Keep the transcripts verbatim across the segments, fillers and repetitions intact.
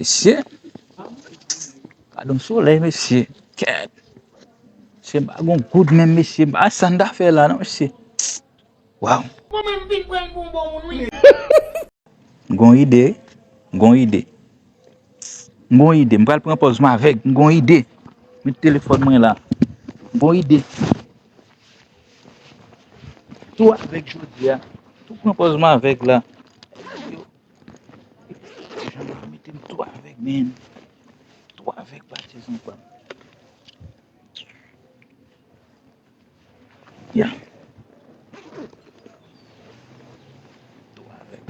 Mesye, gade yon solèy, mesye. Kèt. Mesye, m pa gon goud menm, mesye. M pa sa n ta fè la, non, mesye. Waw. Mwen menm vin pran l pou yon bon moun, wi. M gon ide, m gon ide. M gon ide, m pral pran pòz m avèg, m gon ide. Met telefòn mwen la. M gon ide. Tou avèg jodi a. Tou pran pòz m avèg la. Jan m mete m tou avèg, men. Tou avèg patizan pa m. Ya. Tou avèg.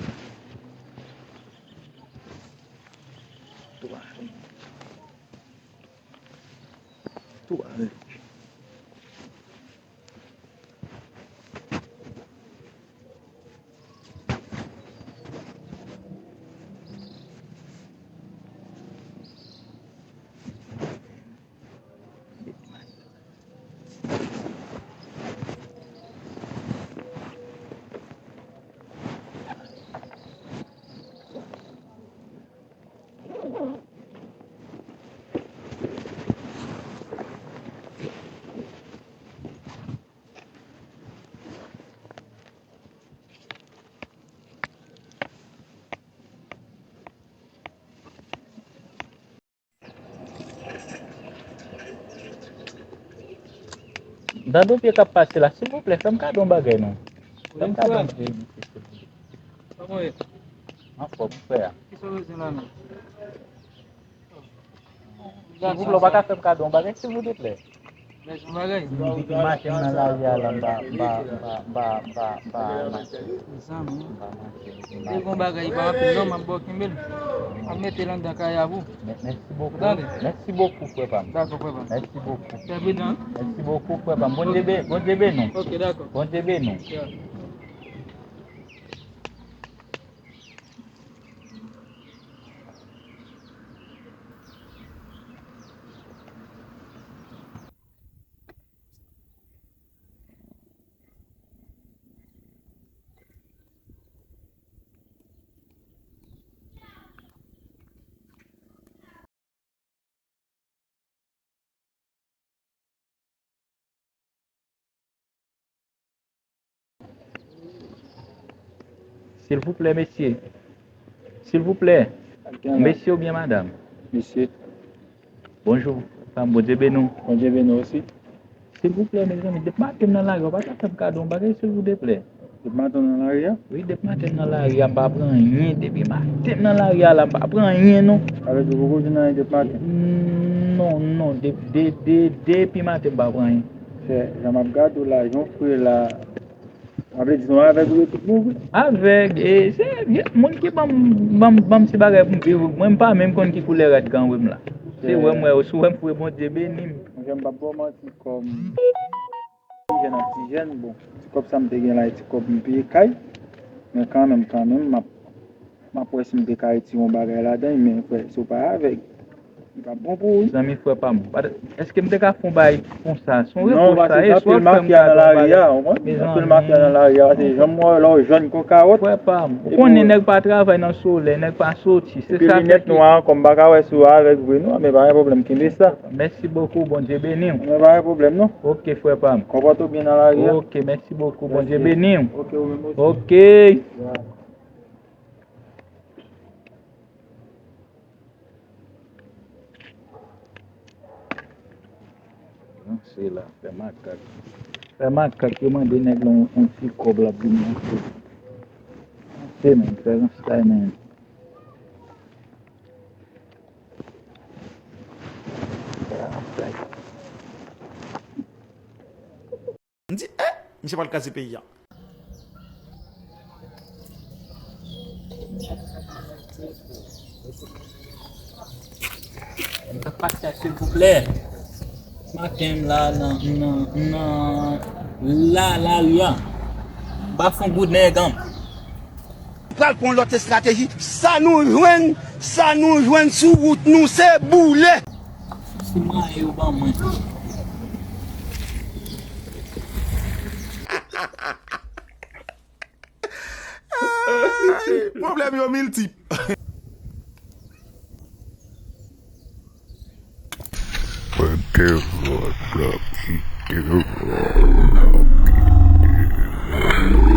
Tou avèg. Tou avèg. Gade yon pye k ap pase la, silvouplè, fè m kado yon bagay non. Fè m kado yon pye, mesye, silvouplè. Kòman w ye? Anfòm, frè. Kisa w bezwen la menm? Silvouplè, w pa ka fè m kado yon bagay, silvouplè? Bezwen bagay? Wi, depi maten m nan lari a la, m pa, m pa, m pa, m pa, m pa, m pa mache. Mezanmi. M pa mache, m pa mache. Li gon bagay, li pa anpil non, m ap ba w kenbe l. M ap mete l anndan kay a pou ou. Mè-, mèsi bokou. Ou tande? Mèsi bokou, frè pa m. Dakò, frè pa m. Mèsi bokou. Fè pridan. Mèsi bokou, frè pa m. Bondye be-, Bondye beni w. Ok, dakò. Bondye beni w. Ya. Silvouplè, mesye. Silvouplè. Mesye oubyen madanm? Mesye. Bonjou, fanm, Bondye beni w. Bondye beni w osi. Silvouplè, mezanmi, depi maten m nan lari a, w pa ka fè m kado yon bagay, silvouplè. Depi maten w nan lari a? Wi, depi maten m nan lari a, m pa pran anyen. Depi maten m nan lari a la, m pa pran anyen, non. Sa vle di ou poko jwenn anyen depi maten? Non, non, de, de, de, depi maten m pa pran anyen. Chè, jan m ap gade w la, jan w fre la, sa vle di se yon avèg ou ye tout bon vre? Avèg, e, se, moun ki ban m, ban m, ban m ti bagay pou m viv, mwen m pa menm konn ki koulè rad kanpe m la. Se wè m wè, si w wè m fre, Bondye beni m. Monchè, m p ap ba w manti, kòm ti jèn ak ti jèn, bon, ti kòb sa m te gen la, e ti kòb m peye kay, men kanmenm, kanmenm, m ap, m ap wè si m te ka retire yon bagay ladan l, men frè, si w pa avèg, li p ap bon pou ou, wi. Zanmi frè pa m, pa t-, èske m te ka fè yon bagay konsa? Se yon repwòch sa ye, si w ap fè m gade yon bagay. Mezanmi. Anpil mafya nan lari a, se jan m wè w la, w jèn kon kawòt. Frè pa m, ou konnen nèg pa travay nan solèy, nèg pa soti, se sa k fè ke. Epi linèt nwa ankò, m pa ka wè si w avèg vre non, men pa gen pwoblèm, kenbe sa. Mèsi bokou, Bondye beni w. Men pa gen pwoblèm non. Ok, frè pa m. Konpòte w byen nan lari a. Ok, mèsi bokou, Bondye beni w. Ok, ou menm osi. Ok. Ya. Ranse la, fè makak. Fè makak, yo mande nèg la yon, yon ti kòb, l ap vin ranse. Ranse, men, fè ranse, men. M di, eh, misye pral kraze peyi a. M t ap pase a, silvouplè. Maten m la nan, nan, nan la, lari a. M pa fon goud nèg an. Pral pran lòt estrateji. Sa nou jwenn, sa nou jwenn sou wout nou, se boule. Si mwayen yo ban mwen. Ay, pwoblèm yo miltip. Mwen te vòlò ki te vòlò ki te vòlò.